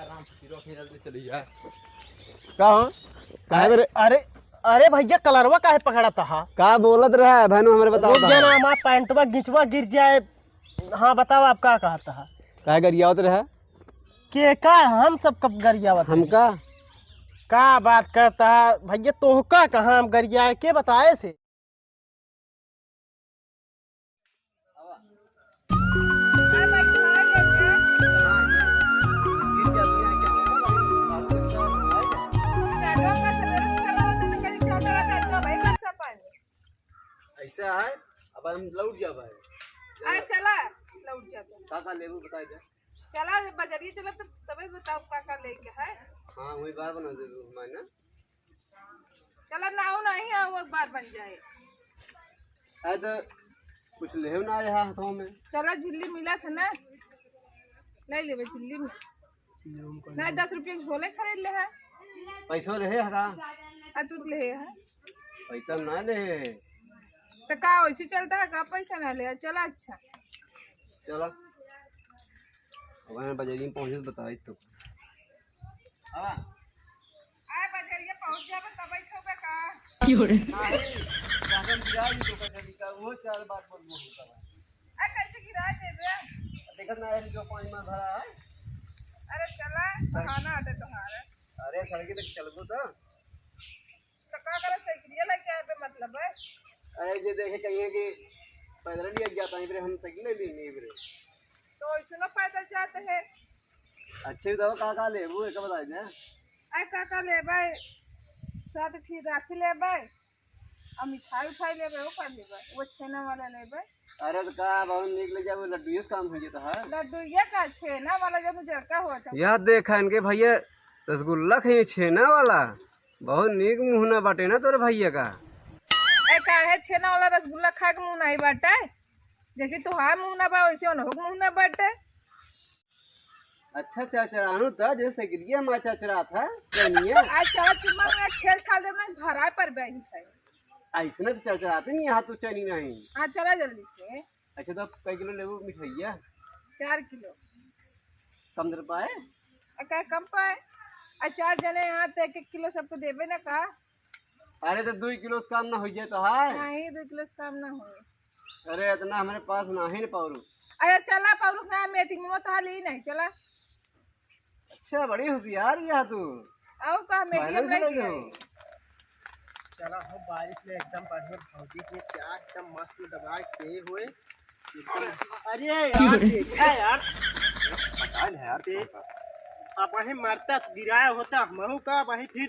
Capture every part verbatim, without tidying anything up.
राम फकीरो के जल्दी चली जा। का हो? काहे बे रे? अरे, अरे भैया, कलरवा काहे पकड़त हा? का बोलत रहा है भाई, हमरे बताओ रुक जा ना। हमार पैंटवा गिचवा गिर जाए। हाँ, बताओ, आप का कहत हा? काहे गरियावत रहा? के का? हम सब कब गरियावत रहे? हमका? का बात करत हा भैया, तोहका कहाँ हम गरियाए, के बताए से? ऐसा है, अब हम लौट जाबे। अरे चला, लौट जाबे। का का लेबू बताई दे। चला बजरिया चला, तब तबे बताओ का का लेके है। हाँ, वही बार बना दे तू हमारे ना। चला ना हो, नहीं आओ, एक बार बन जाए। अरे तो कुछ लेहू ना आए हाथों में। चला झिल्ली मिला था ना, ले लेबे झिल्ली में। नहीं, दस रुपये के झोले खरीद ले है। पैसो रहे है का? आ तू ले है। पैसा ना ले। तो का वैसे चलता है का? पैसा ना ले, चला अच्छा। चला। अब यहाँ बजरिया में पहुँचे तो बताई तो। आवा। आए बजरिया पहुँच जाबे तब बैठोगे का? की हो रे? हाँ, रे, गार्डन गिरा दी तो बजरी का, वो चार बात बोल बोल होता है। आ, कैसे गिरा दे बे? देखत ना है जो पानी में भरा है। अरे चला, बहाना आटे तुम्हारे। अरे सड़की तक चलबो तो। तो का करे, साइकिलिया लेके आए बे, मतलब है? अरे, जे देखे कहिए कि पैदल ही जाता है, फिर हम साइकिल ले लेंगे, फिर। तो ऐसे ना पैदल जाते हैं। अच्छे, बताओ, का, का लेबू, एक बताई दे। अरे, का, का लेबै? सात ठी राखी लेबै, आ मिठाई उठाई लेबै, वो कर लेबै, वो छेना वाला लेबै। अरे, तो का, बहुत नीक ले जाबू, लड्डू, ये काम हो जाता है। लड्डू, ये का छेना वाला, जब जड़का होता है। यार, देखा इनके भैया, रसगुल्ला खाइए छेना वाला। बहुत नीक मुहना बाटे ना तोरे भैया का। ए, काहे छेना वाला रसगुल्ला खाए के मुँह नहीं बाटे? जैसे तोहार मुँह ना बा, वैसे उनहु के मुँह ना बाटे। अच्छा, चरचरानू था, जैसे साइकिलिया में चरचरात है, चनिया। आज चला चुम्मा में खेल ठाल देना, भराए पर बैठी है। ऐसने तो चरचराते नहीं, यहाँ तो चनी नहीं। हाँ, चला जल्दी से। अच्छा, तो कै किलो लेबू मिठाइया? चार किलो। कम दे पाए? आ, का कम पाए? आ, चार जने यहाँ तो एक एक किलो सबको देबे ना का? अरे, तो दुई किलो से काम ना हो जाए तो है? नहीं, दुई किलो से काम ना होए। अरे, इतना हमारे पास ना ही ना पावरू। अरे, चला पावरू ना, meeting में तो हाल ही नहीं, चला। अच्छा, बड़ी होशियार है तू। और का, meeting में लग गई। चला हो, बारिश में एकदम बढ़िया भौजी के चाय एकदम मस्त दबा के हुए। अरे यार, देखा यार। पता है यार, ते अब वही मरता गिराया होता, हमहू का वही फिर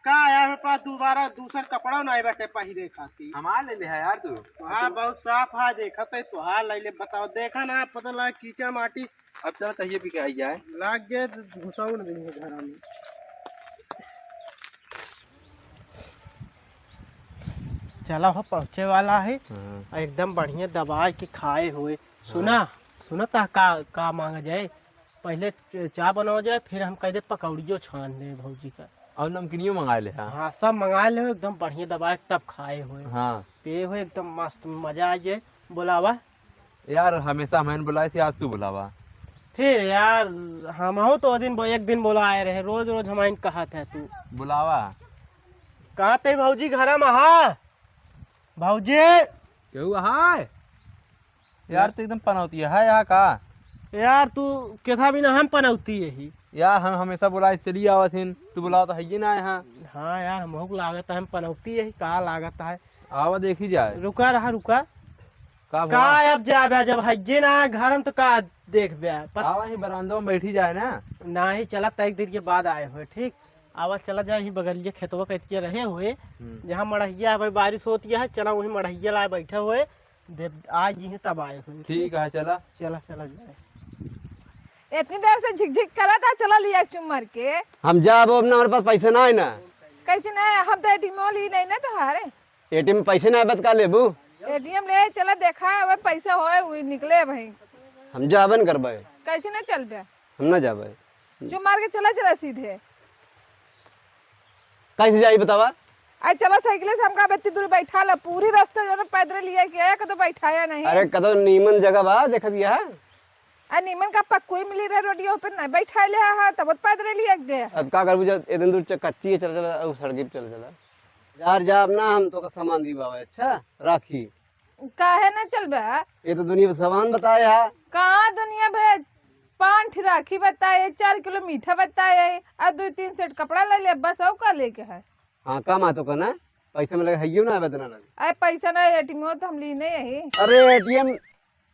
का यार, मेरे पास दोबारा दूसर कपड़ा नहीं बाटे पहिरे खातिर। हमार ले ले है यार तू। हाँ, बहुत साफ है, देखत है तोहार ले ले, बताओ, देखा ना, पता लगा कीचड़ माटी। अब चल कहिए पी के आई जाए। लाग गए तो घुसाऊ न देंगे घर में। चला हो, पहुँचे वाला है। हाँ। एकदम बढ़िया दबाए के खाए हुए। सुना, हाँ। सुना ता का, का मांगा जाए? पहले च-, चाय बनावा जाए, फिर हम कह दे पकौड़ियो छान दे भौजी का। और नमकीनियो मंगा ले, हाँ। हाँ, सब मंगा ले, एकदम बढ़िया दबाए तब खाए हुए। हाँ। पिए हुए एकदम मस्त, मजा आ जाए। बुलावा। यार, हमेशा हमें बुलाए थे, आज तू बुलावा। फिर यार, हम हो तो दिन बो-, एक दिन बुलाए रहे, रोज रोज हमाइन कहत है तू। बुलावा। कहत है भौजी घर में हा? भौजी। केहू है? यार, तू एकदम पनौती है यहाँ का? यार, तू केथा बिना हम पनौती यही। यार, हम हमेशा बुलाए चली आवत हिन, तू बुलाओ तो है ही ना यहाँ। हाँ यार, हमहू को लागत है हम पनौती यही, का लागत है? आवा देखी जाए। रुका रहा, रुका। का का भला? अब जाबे, जब हइये ना घर में तो का देखबे? पत- आवा ही बरामदा में बैठी जाए ना। नाही, चला तय देर के बाद आए हुए, ठीक? आवा चला जाए ही बगलिया खेतवा कतिया रहे हुए, हम्म। जहाँ मड़हिया है, भाई बारिश होती है, चला वहीं मड़हिया लाए बैठे हुए, दे, आ जी हैं तब आए हुए। ठीक है, चला। चला, चला जाए। इतनी देर से झिकझिक करत है, चला लिया चुम्मर के। हम जाबो, अब ना हमारे पास पैसा ना है ना। कैसे ना है? हम तो एटीएम वाली नहीं ना तोहारे। एटीएम में पैसे ना है, बत का लेबू? एटीएम ले चला, देखा, अबे पैसा होए, वही निकले भाई। हम जाबे न करबे। कैसे ना चलबे? हम ना जाबे। जो मार के चला, चला सीधे। कैसे जाई बतावा? आई चला साइकिल से, हमका बेती दूर बैठा ला, पूरी रास्ता जो ना पैदल लिया के आया, कतो बैठाया नहीं। अरे कतो नीमन जगह बा, देखत गया है। आ नीमन का पक्कुई मिली रहे रोडियो पे, नहीं बैठा ले हा, तब पैदल लिया गए। अब का करबू, जब इतनी दूर च-, कच्ची है, चल चला, अब सड़की पे चल चला। बाजार जाब ना, हम तोका सामान दिवावे, अच्छा? राखी। काहे ना चलबे? ये तो दुनिया पे सामान बताए हा। कहाँ दुनिया पे? पाँच ठी राखी बताए, चार किलो मीठा बताए, और दो तीन सेट कपड़ा ले ले, बस और का लेके है? हाँ, काम आ तो का ना, पैसा में लगे हइयो ना आवे इतना लगे। अरे पैसा ना, एटीएम तो हम ली नहीं यही। अरे एटीएम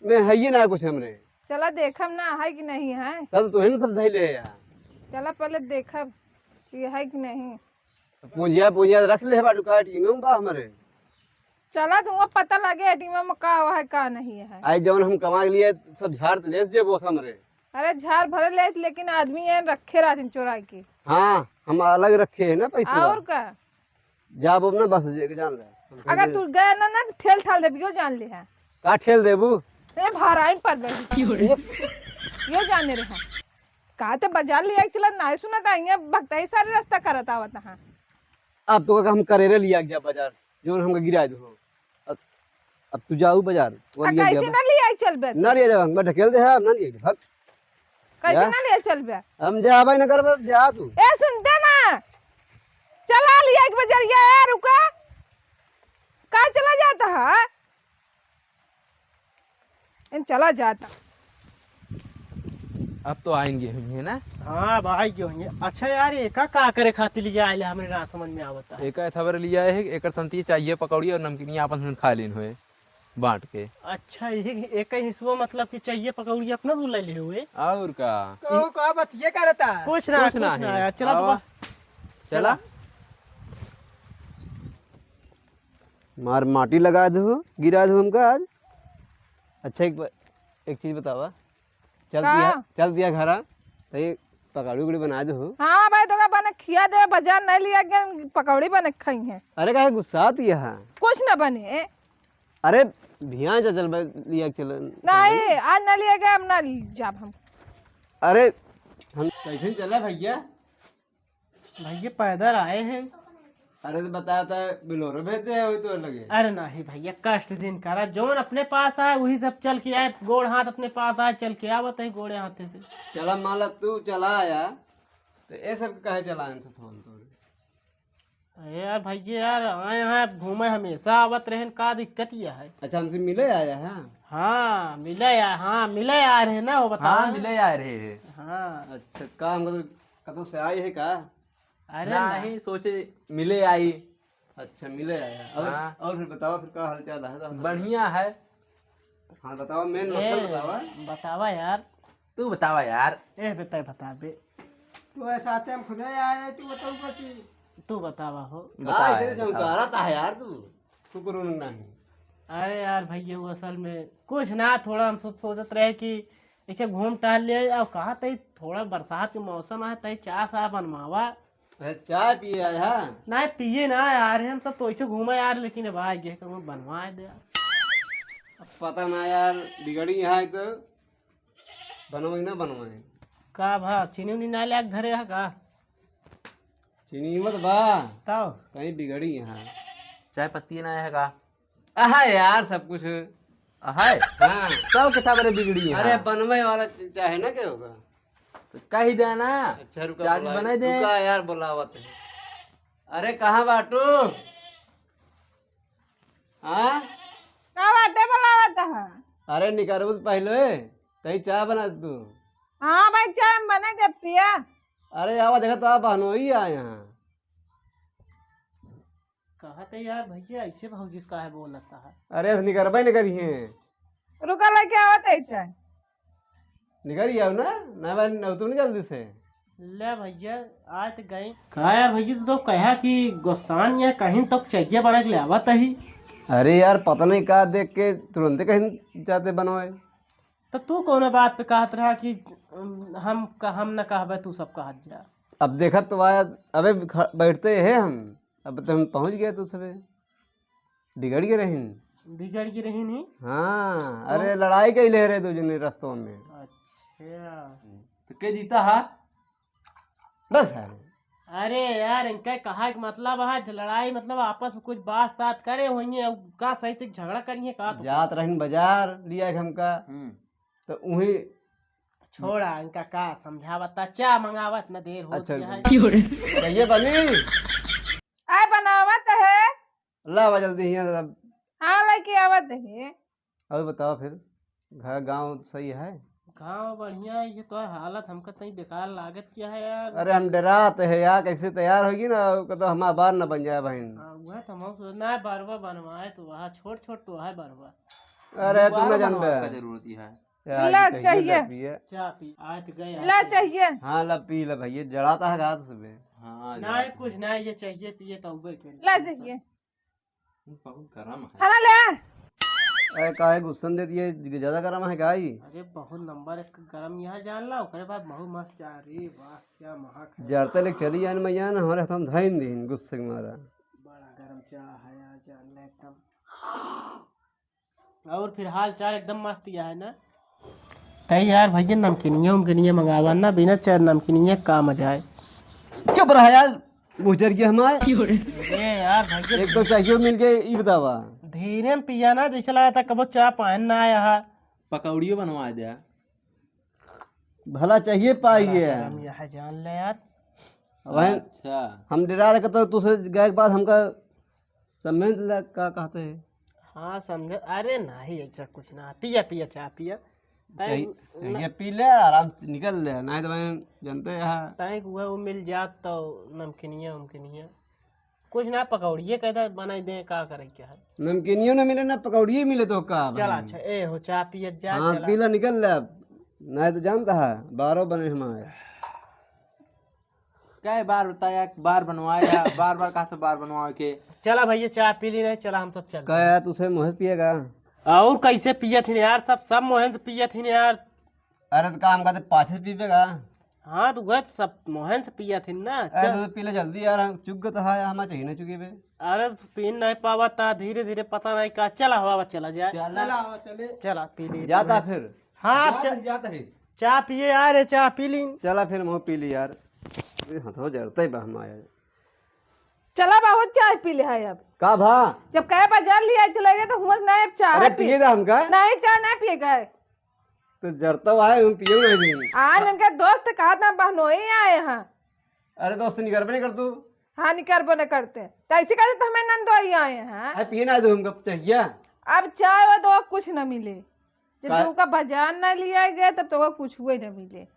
में हइये ना कुछ हमरे। चला देखब ना है कि नहीं है। चल तू ही ना सब धइले है यार। चला पहले देखब कि है कि नहीं। पूंजिया, पूंजिया रख ले बाटू का, एटीएम में बा हमरे। चला तुमको पता लगे एटीएम में का है का नहीं है। आई जौन हम कमा के लिए सब झाड़ तो ले जेबो हमरे। अरे झाड़ भले ले, लेकिन आदमी है रखे रहते चोरा के। हाँ, हम अलग रखे है ना पैसा। और का? जाब अब ना बस जे जान ले। अगर तू गया ना, ना ठेल ठाल देबी, यो जान ले है। का ठेल देबू? ए भाराइन पर गई। यो जाने रहे। का ते बाजार लिया के चलत ना सुना था, ये भक्ता ही सारे रास्ता करत आवत हाँ। अब तो का हम करेरे लिया के जा बाजार, जौन हमका गिरा दो। अब, अब तू जाऊ बाजार, तो आ लिया के कैसे जा। ना लिया के चलबे? ना लिया जाब, हमका ढकेल दे है, ना लिया जाब, भग। कैसे या? ना लिया चलबे? हम जाबे ना करबे, जा तू। ए सुनते ना, चला लिया एक बजरिया है, रुका। का चला जाता है? इन चला जाता। अब तो आएंगे हुई है ना? हाँ, अब आए गए होंगे। अच्छा यार, एका का करे खातिर लिया आइले, हमरे ना समझ में आवता है। एका थबर लिया है, एकर संती चाहिए पकौड़ी और नमकीनिया आपस में खा लेन हुए, बांट के। अच्छा, ये एक हिस्सो मतलब कि चाहिए पकौड़ी अपना तू ले ले हुए। और का? तो का बतिये करता? कुछ ना, कुछ कुछ ना ना है। यार, चला तू आवा। बा-, चला। चला। मार माटी लगा दो, गिरा दो हमका आज। अच्छा, एक ब-, एक चीज बतावा, चल का? दिया, चल दिया घरा, तो ये पकौड़ी उकौड़ी बना दो। हाँ भाई, तो का बने खिया दे, बाजार नहीं लिया गया, पकौड़ी बने खाई है। अरे काहे गुस्सात यह? कुछ ना बने। अरे भिया जा, चल बे, लिया के चल। नहीं, आज ना लिया गया, हम ना जाब हम। अरे हम कैसे चला भैया? भैया पैदल आए हैं। अरे तो बताया था, बोलेरो भेज दे, वही तो लगे। अरे नहीं भैया, कष्ट जिन करा, जौन अपने पास आए वही सब चल के आए, गोड़ हाथ अपने पास आए चल के आवत है गोड़े हाथे से। चला माला तू चला आया, तो ये सब काहे चला आए सब फोन तोड़? अरे यार भैया यार, आए हैं घूमे, हमेशा आवत रहन, का दिक्कत यह है? अच्छा, हमसे मिले आया है? हाँ मिले आया, हाँ मिले आ रहे ना, वो बता हाँ, रहे। मिले आ रहे हैं। हाँ। अच्छा, का हमको तो कतौ से आए है का? अरे ना। नहीं, सोचे मिले आई। अच्छा, मिले आया। और, हाँ। और फिर बतावा, फिर का हाल चाल है? बढ़िया है। हाँ, बतावा, मेन मकसद ए, बतावा। बतावा यार। तू बतावा यार। ए, बता, बता बे। तू ऐसा आते हम खुदे आए, तू बताऊगा कि तू बतावा हो। का बतावा ऐसे यार, बतावा। चमकारा था यार तू। तू करो नहीं। अरे यार भैया, वो असल में कुछ ना, थोड़ा हम सब सोचत रहे कि ऐसे घूम टहल ले, और कहा तई थोड़ा बरसात के मौसम है, तई चाय साय बनवावा। अरे चाय पिए आए हैं? नहीं पिए ना यार, हम सब तो ऐसे घूमे यार, लेकिन अब आ गए, कहूँ बनवा दे यार। अब पता ना यार, बिगड़ी यहाँ है तो बनवाई ना बनवाई। का भा, चीनी उनी ना ले धरे है का? चीनी मत बा। तब? कहीं बिगड़ी यहाँ। चाय पत्ती ना है का? अहा यार, सब कुछ। अहा? हाँ। तब कितना बड़े बिगड़ी है? अरे, बनवे वाला च-, चाहे ना के होगा। तो कही दे ना। अच्छा, रुका, चाय बुलाए। बनाई दे। रुका यार, बुलावत है। अरे, कहाँ बाटू? हाँ? का बाटे बुलावत है? अरे, निकरबू तो पहले, तई चाय बना दे तू। हाँ भाई, चाय हम बना दे पिया। अरे, आवा, देखा तो आप बहनोई आ यहाँ। कहत है यार भैया, ऐसे भौजी से काहे बोलत है? अरे, ऐसे निकरबे न करिहे। रुका, लेके आवत है चाय। निकल आओ ना, ना बहन, ना तू निकल जल्दी से। ले भैया, आज तो गई। का यार भैया, तू तो कहा कि गोस्सान या कहीं तक चाहिए बना के ले आवत ही। अरे यार, पता नहीं का देख के तुरंते कहीं जाते बनवाए। तो तू कौन बात पे कहत रहा कि, अम, हम क-, हम न कहबे, तू सब कहत जा। अब देखत तो आया, अबे ख-, बैठते हैं हम। अब तो हम पहुँच गए तो सबे। बिगड़ गए रहिन। बिगड़ गए रहिन ही? हाँ, तो? अरे लड़ाई कइले रहे दो जने रस्तों में। अच्छा। तो के जीता हा? बस यार। अरे यार, इनका कहा के मतलब है, लड़ाई मतलब आपस में कुछ बात सात करे होइए, अब का सही से झगड़ा करिए का तो? जात रहिन बाजार लिया के हमका। हम्म। तो उही छोड़ा, इनका का समझावत, ता चा मंगावत, न देर होत अच्छा, है। क्यों रे? कहिए बनी। आय बनावत है। लावा जल्दी हियाँ सब। हाँ, लेके आवत है। और बताओ फिर, घर गाँव सही है? गाँव बढ़िया है, ये तो हालत हमका तई बेकार लागत क्या है यार। अरे हम डरात है यार, कैसे तैयार होगी ना, ओका तो हमार बार न बन जाए बहन। हाँ, वह तो हम सोच ना है, बरवा बनवाए तो वहाँ छोट छोट तो है बरवा। अरे तू ना जानबे। का जरूरत है। यार, ला, ये चाहिए, चाहिए। ला पिए। चाह पी, आज गए, ला आज चाहिए। हाँ, ला पी ले भैया, जड़ाता है रात सुबह। हाँ, नहीं, कुछ नहीं, ये चाहिए पिए तो उबे के। ला चाहिए। बहुत गरम है। खाना ले। अरे, काहे गुस्सन दे दिए, ज्यादा गरम है का ई? अरे, बहुत नंबर एक गरम यहाँ जान ला, ओकरे बाद बहुत मस्त चाह। अरे वाह, क्या महक है। जरते लेके चली जान मैया ना, हमारे हाथ में धाइन दीन गुस्से के मारा। बड़ा गरम चाह है यार, जान ला एकदम। और फिर हाल चाल एकदम मस्त या है ना? तई यार भैया नमकीनिया उमकीनिया मंगावा ना, बिना चाय नमकीनिया का मजा आए। चुप रहा यार, मुँह जर गया हमारे। अरे यार भैया, एक तो चाहिए मिल गए, ई बतावा। धीरे में पिया ना, जैसे लगा था कबो चाह पान ना आया है। पकौड़ियो बनवा दे। भला चाहिए पाइए। बड़ा गरम यह है, जान ले यार। वही अच्छा। हम डरा रहे तो तुझसे गए के बाद हमका समझ ल-, का कहते हैं? हाँ, समझ। अरे नहीं, ऐसा कुछ ना। पिया, पिया, चाह पिया। तै चाहिए, न- चाहिए, पी ले, आराम से निकल ले। नहीं तो मैं जानते हैं। तै वो, वो मिल जात तो नमकीनिया, उमकीनिया। कुछ ना, पकौड़िए कहता बनाई दे, का करे क्या है? नमकीनियो ना मिले, ना पकौड़िए मिले तो का चला, भाई? अच्छा, ए हो, चाह पियत जा, हाँ, चला। पी ले, निकल ले अब। नहीं तो जानता है, बारह बने हमारे। कै बार बताया, बार बनवाया, बार बार कहा से बार बनवावे के। चला भैया, चाह पी ली नहीं, चला हम सब चल। का यार, तुझसे मोहित पिएगा? और कैसे पियत ही यार, सब, सब मोहन से पियत ही यार। अरे तो काम करते पाछे से पीबे का? हाँ, तो वह सब मोहन से पियत ही ना। अरे चल। तो पी ले जल्दी यार, हम चुक गए तो हाँ, हम चाहिए ना चुकी बे। अरे तो पी नहीं पावा ता, धीरे धीरे पता नहीं का। चला हवा चला जाए। चला। चला, चले। चला पी ली जाता तुम्हें। फिर। हाँ, जाता च-, जाता है। चाह पिए यार, ये चाह पी ली। चला फिर, मुँह पी ली यार। ये हथवा जरते बा हमारे। चला बाबू, चाय पी ले है अब। का भा? जब कहे बाजार लिया चले गए तो हुआ ना अब चाय अरे पी। पिए दा हमका। नहीं, चाय नहीं पिए गए। तो जरता हुआ है, हम पिए नहीं। आज इनके दोस्त कहा था बहनोई आए हैं। अरे दोस्त निकरबे नहीं कर तू। हाँ, निकरबो नहीं करते। तो ऐसे कहते तो हमें नंदोई आए हैं। अरे पिए ना दो हमका चाहिए। अब चाय वो तो कुछ न मिले। जब का- तोका बाजार ना लिया गया, तब तोका कुछ हुए ना मिले।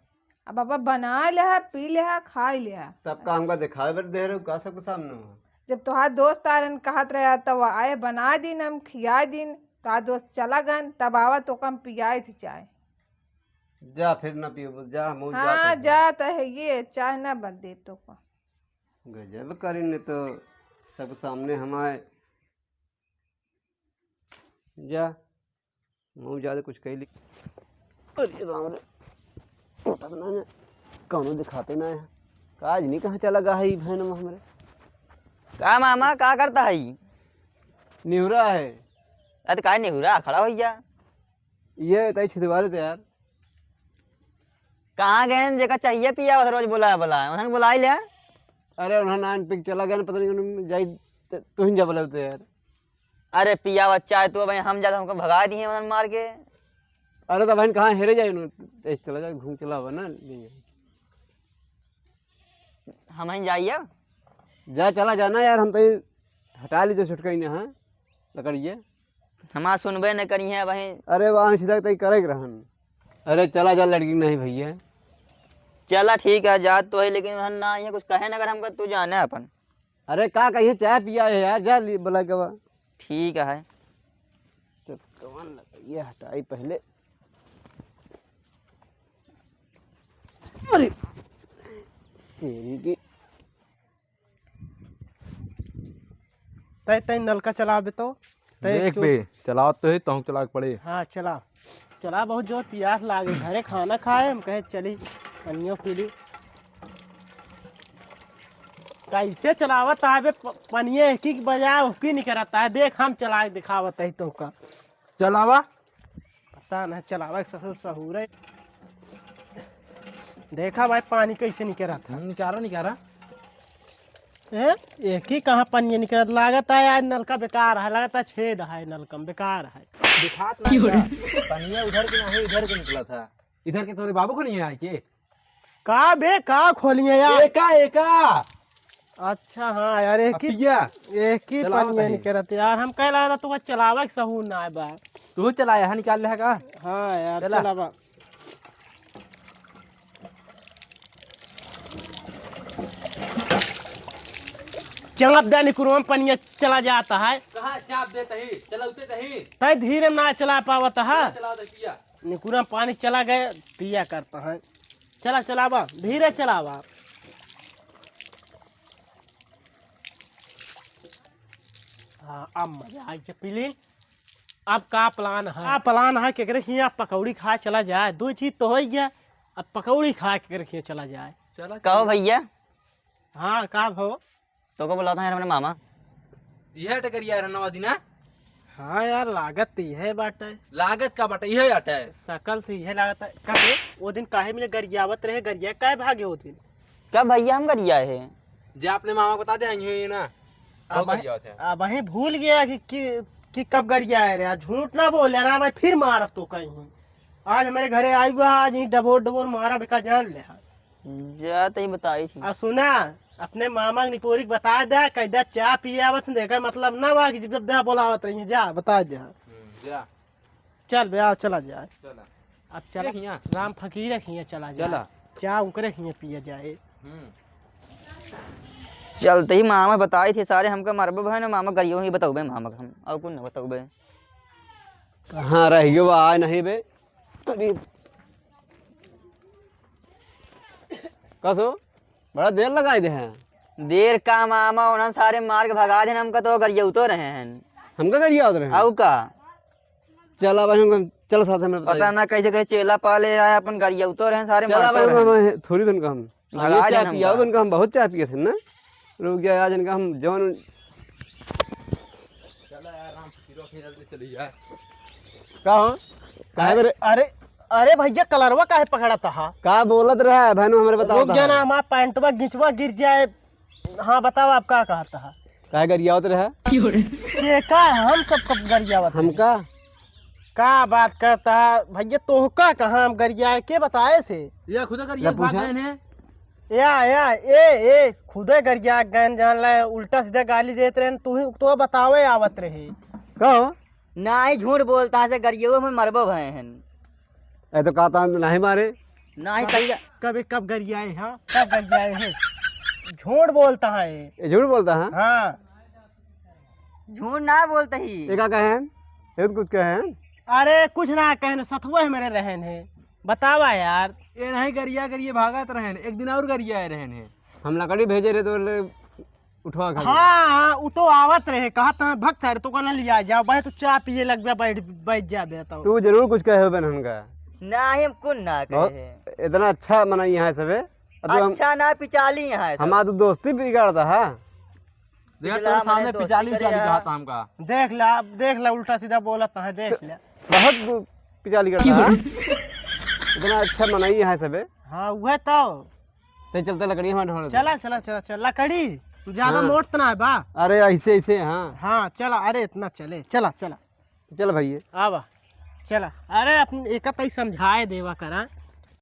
अब बाबा बना ले है, पी ले है, खाई ले है। तब का हमका दिखावे बर दे रहे हो, का सबके सामने हो? जब तोहार दोस्त आ रहन कहत रहे, तब आए बना दिन, हम खिया दिन, तोहार दोस्त चला गन, तब आवा तोका हम पियाए थी चाय। जा फिर ना पियो, जा, मुँह हाँ, जात है। जा, तो है ये, चाय ना बन दे तोका। गजब करी ने तो, सबके सामने हमारे जा, मुँह ज्यादा कुछ कह ली। अरे राम रे, उठत ना है, कौनो दिखाते ना है। का आज नहीं कहाँ चला गा है ई बहन हमरे? का मामा, का करता है ई? निहुरा है। अरे तो का निहुरा, खड़ा हो जा। ये तई छिदवा देते यार। कहाँ गए हैं? जेका चाहिए पिया, बस रोज बोला है, बोला है। उन्हें बुला ही लिया। अरे उन्हें नान पिक चला गया, पता नहीं उन्हें जाई, त-, तू ही जा बोला देते यार। अरे पिया बच्चा है तू, अब हम जाते हमको भगा दिए उन्होंने मार के। अरे तो बहन कहाँ हेरे जाए उन्होंने, ए, चला जाए, घूम चला हुआ ना, ले जाए। हम ही जाइए। जा चला जाना यार, हम तो ये हटा लीजिए छुटकाई ने, हाँ, लकड़िए। हमार सुनबे न करी है वहीं। अरे वहाँ सीधा तय करे के रहन। अरे चला जा लड़की नहीं भैया। चला ठीक है, जात तो है, लेकिन वहाँ ना ये कुछ कहे ना अगर हमका, तू जाने अपन। अरे का कहिए, चाय पिया है यार, जा ली बोला के बा। ठीक है। तो कौन लगा? ये हटाई पहले। अरे तेरी की। तय, तय नलका चलाबे तो। तय देख चो- बे, चलावत तो है, तहूँ चला के पड़े। हाँ, चला। चला, बहुत जोर पियास लागे। घरे खाना खाए, हम कहे चली, पनियो पी ली। कैसे चलावत आबे प-, पनिये एक ही बजाय, उसकी निकरत है। देख, हम चला के दिखावत है तोका। चलावा। पता नहीं चलावा के ससुर सहूर है। देखा भाई, पानी कैसे निकरत है। हम्म, निकारा, निकारा। ए, एक ही कहाँ पनिया निकलत, लागत है आज नलका बेकार है, लागत है छेद है नलका में, बेकार है। दिखात नहीं था। पनिया उधर के नहीं, इधर के निकला था। इधर के तोरे बाबू को नहीं आए के? का बे, का खोलिए यार? एका, एका। अच्छा, हाँ यार, एक ही, पिया। एक ही चलाओ पनिया तही। नहीं करत यार। हम कह रहा था, तू चलावे के सहूर ना आए बा। तू चलाया है, निकाल ले है का? हाँ यार, चला। चलावा। चाप दे निकुरवा में पनिया चला जाता है। कहाँ चाप देता ही? चलाते तही। तै धीरे ना चला पावत है। चला दे पिया। निकुरा पानी चला गए, पिया करता है। चला, चलावा, धीरे चलावा। हाँ, अब मजा आई के पी ली। अब का plan है? का plan है? केकरे खिया पकौड़ी खाए चला जाए? दो चीज तो हो ही गया, अब पकौड़ी खाए केकरे खिया चला जाए? चला, कहो चला। भैया। हाँ, का भो? तोको बुलाता है यार, अपने मामा। इहे अटे करिया यार, नवा दिना। हाँ यार, लागत तो इहे बाटे। लागत का बाटे? इहे अटे। शकल से इहे लागत है। कबे? वो दिन काहे मिले गरियावत रहे, गरिया काहे भागे वो दिन? कब भैया हम गरियाए है? जे अपने मामा को बता दे, आई हुई है ना। अब बहुत गरियावत है। अब वहीं भूल गया कि, कि, कि कब गरियाए रहे। आज झूठ ना बोले ना, मैं फिर मारत तो कहीं। आज हमारे घरे आई हुआ, आज ही डबोर डबोर मारा बेका जान ले। जा, तई बताई थी। आ सुना, अपने मामा के निपोरी के बता दे, कैदा चाह पिए आवत हैं, देखा मतलब ना बा कि जब दे बोलावत रही, जा, बता दे। हम्म, जा। चल बे, आओ, चला जाए। चला। अब चला, एक हियाँ। राम फकीर के हियाँ चला जाए। चला। चाह उनकरे हियाँ पिए जाए। हम्म। चलते ही मामा बताई थी सारे, हमका मरबे भाई ना, मामा गरियो ही बताऊबे मामा का हम, और कुछ ना बताऊबे। कहाँ रह गयो बा, आए नहीं बे। अभी कसो, बड़ा देर लगाई दे हैं। देर का मामा, उन्हन सारे मार के भगा देन, हमका तो गरियावतो रहे हैं। हमका गरियावत रहे हैं? अउ का? चला भाई, हमका, चल साथ में बताई। पता ना कैसे कैसे चेला पाले आए, अपन गरियावतो रहे हैं, सारे चला मारतो भाई, रहे हैं। हम थोड़ी दिन का हम भगा ये चाय देन पियाओ, हमका। इनका हम बहुत चाय पिए थे ना। रुक गया आज, इनका हम जौन चला यार, राम फकीरो के जल्दी चली जाए। का हो? काहे अरे, रे? अरे, अरे भैया, कलरवा काहे पकड़त हा? का बोलत रहा है भाई, हमरे बताओ रुक तो। जा ना, हमार पैंटवा गिचवा गिर जाए। हाँ, बताओ, आप का कहत हा? काहे गरियावत रहा? के का? हम कब, कब गरियावत रही? हमका? का बात करता है भैया, तोहका कहाँ हम गरियाए, के बताए से? या खुदा गरिया ला भाग पूछा। गए ने। या, या, ए, ए, खुदे गरिया गए, जान ले, उल्टा सीधा गाली देत रहे, तू ही तो बतावे आवत रहे। का हो? नाही, झूठ बोलता है, से गरियवा में मरबो भए हैं। ए, तो कहता नहीं मारे। नाही, कब, सही है। कब, कब गरियाए, हाँ? कब गरियाए हैं? झूठ बोलता है ये। ये झूठ बोलता है? हाँ। झूठ ना बोलते ही। ये का कहे हैं? ये तो कुछ कहे हैं? अरे, कुछ ना कहे, सथुआ ही मेरे रहन है। बतावा यार। ये नहीं गरिया गरिए भागत रहन, एक दिन और गरिया रहन है। हम लकड़ी भेजे रहे तो ले उठवा खा गए। हाँ, हाँ, उ तो आवत रहे, कहा तो भक्त सारे तो कहना लिया जाओ, भाई तू चाय पिए लग गया, बैठ, बैठ जा बे तो। तू जरूर कुछ कहे हो बहन का। ना, हम कुछ ना बहुत कहे। इतना अच्छा मना यहाँ सबे। अब तो हम अच्छा ना पिचाली यहाँ है सब। हमार तो दोस्ती बिगाड़ता है। देख, पिछला तोरे सामने दोस्ती पिचाली करे उचाली है। कहा था हमका। देख ला, अब देख ला, उल्टा सीधा बोलत है, देख ला। बहुत पिचाली करता है। इतना अच्छा मनई है सबे। हाँ, वह तो। ते चलते लकड़ी हमारे ढोल। चला, चला, चला, चला, लकड़ी। तू ज्यादा हाँ। मोट तो ना है बा। अरे, ऐसे, ऐसे, हाँ। हाँ, चला, अरे, इतना चले, चला, चला। चल भैया। आवा, चला। अरे, अपन एक तई समझाए देवा करा।